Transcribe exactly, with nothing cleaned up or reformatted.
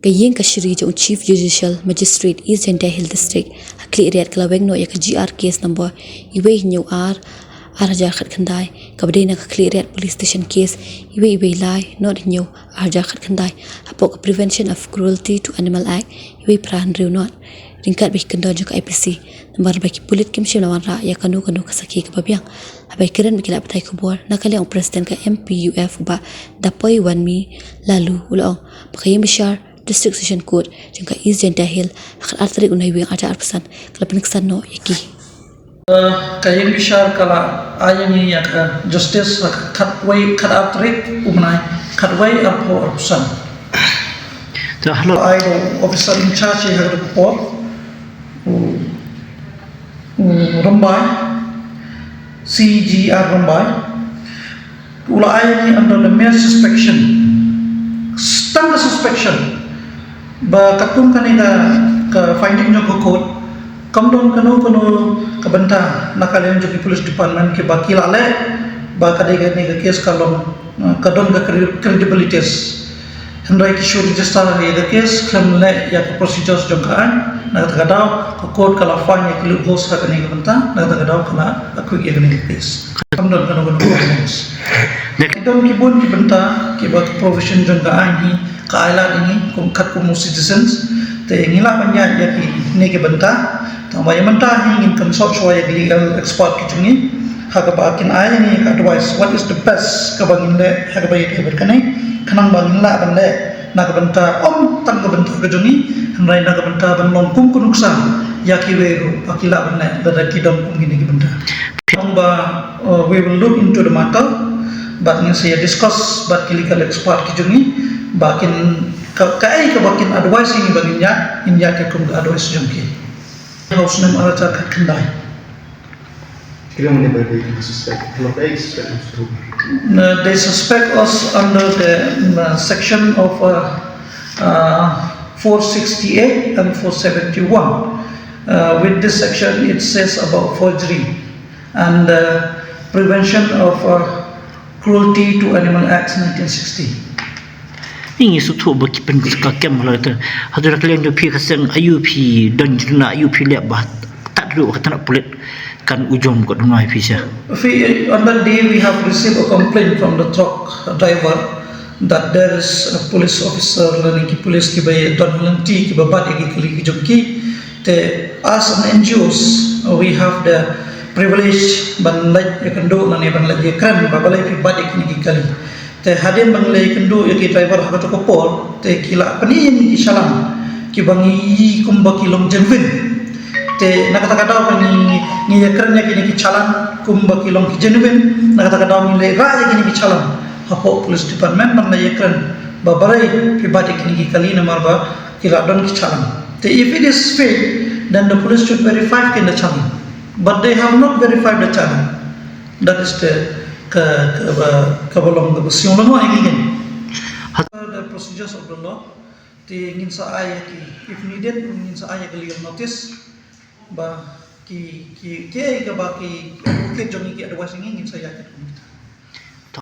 Ka ïing kashari jong u Chief Judicial Magistrate East Jaintia Hills District ha Khliehriat ka la weng noh ïa ka G R case number uwei hynñiew ar, ar hajar khatkhyndai, kaba dei na ka Khliehriat Police Station case uwei uwei lai not hynñiew, ar hajar khatkhyndai, hapoh ka Prevention of Cruelty to Animal Act uwei phra hynriew not, ryngkat bad ki kyndon jong ka I P C, namar ba ki pulit kim shym la wanrah ïa kano kano ka sakhi kaba biang. Haba kren bad ki lad pathai khubor na ka liang u President ka M P U F u Bah Dapoi Wanmi Laloo u la ong ba ka ïing bishar District Session Court jong ka East Jaintia Hills ha ka khatar tarik u Naiwieng ar hajar arphew san ka la pynksan noh ïa ki. Ka ïing bishar ka la ai ïa ngi ïa ka justice ha ka khatwei, khatar tarik u bnai khatwei arphew arphew san. Te halor ai da u officer in charge ha ka por, u, u Rymbai, C G R Rymbai, u la ai ïa ngi under the mere suspicion. Tang ka suspicion. Ba katkum kane ka, ka finding jong ka court, kam don kano kano ka bynta na ka liang jong ki police department kiba ki la leh ba ka dei kane ka case ka long, eh, ka don ka cre-, credibility test. Hynrei ki shu register ïa ka case khlem leh ïa ka procedures jong ka aiñ. Na kata ka daw ka court ka la find ïa ki loopholes ha kane ka bynta, na kata ka daw ka la acquit ïa kane ka case. Kam don kano kano ka evidence. Ki don ki bun ki bynta kiba ka provision jong ka aiñ hi ka ai lad ïa ngi kum, katkum u citizens. Te ngi lah ban ïaid ïa kine ki bynta. Tangba ïa mynta hi ngin consult shuwa ïa ki legal expert ki jong ngi ha kaba kin ai ïa ngi ka advice what is the best kaba ngin leh ha kaba ïadei bad kane, khnang ba ngin lah ban leh na ka bynta, ym tang ka bynta ka jong ngi, hynrei na ka bynta ban long kum ka nuksan ïa kiwei ruh ba ki lah ban leh lada ki don kum kine ki bynta. Tangba, uh, we will look into the matter, bad ngin sa ïa discuss bad ki legal expert ki jong ngi ba kin, ka, kaei kaba kin advice ïa ngi ba ngin ïaid, ngin ïaid katkum ka advice jong ki. Haba u snem ar hajar khatkhyndai. Kren ne ba dei ka suspect, khlem dei suspect. Uh, they suspect us under the, um, uh, section of, uh, uh, four sixty-eight and four seventy-one. Uh, with this section, it says about forgery and, uh, Prevention of, uh, Cruelty to Animal Act nineteen sixty. Ngi sngewthuh ba ki pynskhem ka kem halor te. Haduh ka liang jong phi ka seng aïu phi don jingkyrmen aïu phi leh ba tad ruh ka tnat pulit kan ujom ka duna phi sha. Phi, on that day we have received a complaint from the truck driver that there is a police officer lane ki police kiba don lynti kiba bat ïa ki kali ki jong ki. Te as an N G Os, we have the privilege ban leit ïakynduh lane ban leit ïakren ba balei phi bat ïa kine ki kali. Te hadien ba ngi la ïakynduh ïa ki driver ha kato ka por, te ki la pyni ïa ngi ki challan kiba ngi ïohi kumba ki long genuine. Te na kata ka daw ba ngi, ngi ïakren ïa kine ki challan kumba ki long ki genuine, na kata ka daw ngi la rah ïa kine ki challan hapoh police department ban la ïakren ba balei phi bat ïa kine ki kali namar ba ki la don ki challan. Te if it is fake, then the police should verify kin da challan. But they have not verified the challan. That is the, ka, kaba, kaba long kaba sngewlyngngoh ïa ngi. The procedures of the law. Te ngin sa ai ïa ki, if needed, ngin sa ai ïa ki legal notice ba ki, ki, kiei kaba ki advocate jong ngi ki advice ïa ngi, ngin sa ïa ki.